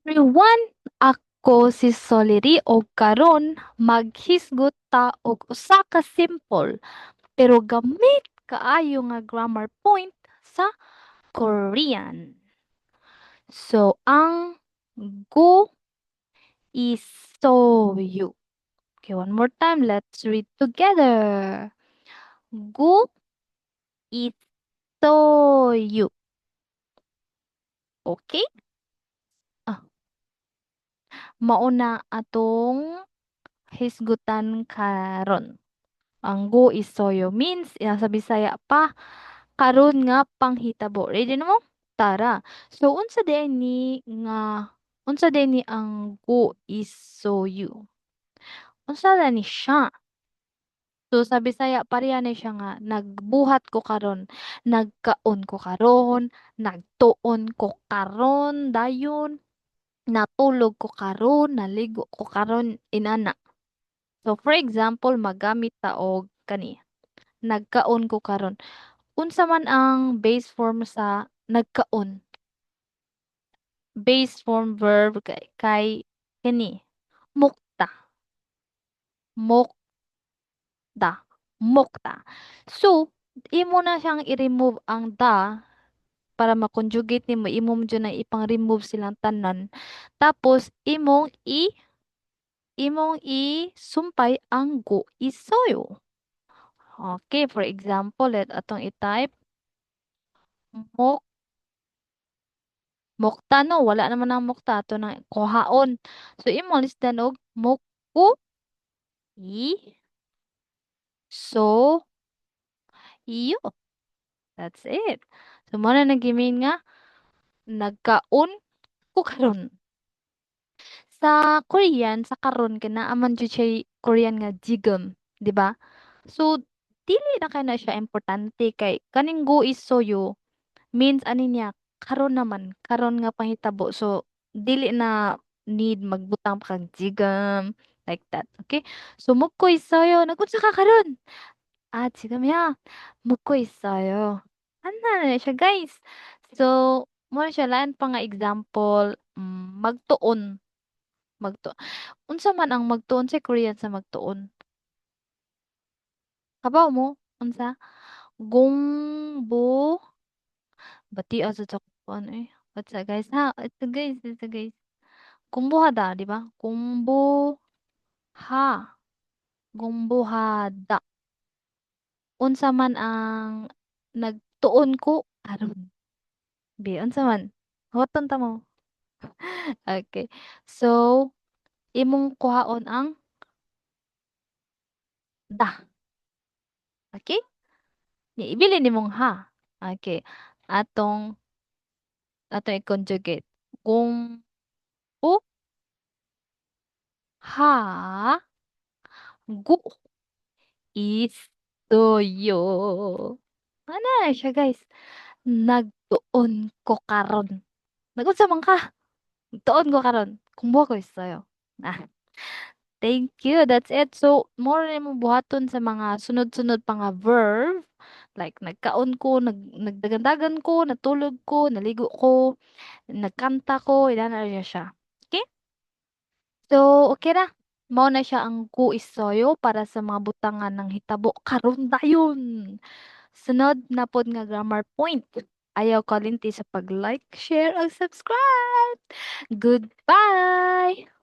Everyone! Ako si Solery og karon maghisgot ta og usa ka simple pero gamit kaayo nga grammar point sa Korean. So, ang 고 있어요. Okay, one more time. Let's read together. 고 있어요. Okay? Ah. Mao na atong hisgutan karon. Ang 고 있어요 means sa Bisaya pa, karon nga panghitabo. Ready na mo? Tara. So unsa diay ni ang 고 있어요? Unsa na ni siya? So sa Bisaya, pareha ni siya nga nagbuhat ko karon, nagkaon ko karon, nagtuon ko karon, dayon natulog ko karon, naligo ko karon, inana. So for example, magamit ta og kani, nagkaon ko karon. Unsa man ang base form sa nagkaon? Base form verb kay kani, 먹다. 먹다. 먹다. So, imo na siyang i-remove ang 다 para ma-conjugate nimo, imo mo jud na ipang-remove silang tanan. Tapos imong isumpay ang 고 있어요. Okay, for example, let atong i-type 먹 먹다, no, wala naman ang 먹다, ato nang kuhaon. So imong lisdan og 먹고 이 so 요. That's it. So mao na nang gi-mean nga nagkaon ko karon. Sa Korean, sa karon kay naa man jud siya'y Korean nga 지금, di ba? So dili na kay na siya importante kay kaning 고 있어요 means ani niya karon naman, karon nga panghitabo. So dili na need magbutang pa kag 지금 like that. Okay? So 먹고 있어요. Nag-unsa ka karon? 아, 지금요? 먹고 있어요. Ana na siya, guys. So mao na siya. Lain pa nga example, magtuon. Unsa man ang magtuon sa Korean sa magtuon? Kabaw mo? Unsa? 공부 bati asa sa kuan eh. What's that, guys? Ha, ito guys, ito guys. 공부하다, di ba? 공부하다. Unsa man ang nagtuon ko karon? Bi, unsa man? Huwaton ta mo. Okay. So, imong kuhaon ang 다. Okay? Ni ibilin nimong 하. Okay. Atong i-conjugate. 공, 부, 하, 고, 있어요. Ana na siya, guys. Nagtuon ko karon. Nag-unsa man ka? Nagtuon ko karon. 공부하고 있어요. Ah. Thank you. That's it. So, mao na imong buhaton sa mga sunod-sunod pa nga verb. Like, nagkaon ko, nagdagan-dagan ko, natulog ko, naligo ko, nagkanta ko, inana na siya. Okay? So, okay ra. Mao na siya ang 고 있어요 para sa mga butangan ng hitabo karon dayon. Sunod na pod nga grammar point. Ayaw kalimti sa pag-like, share, ug subscribe. Goodbye!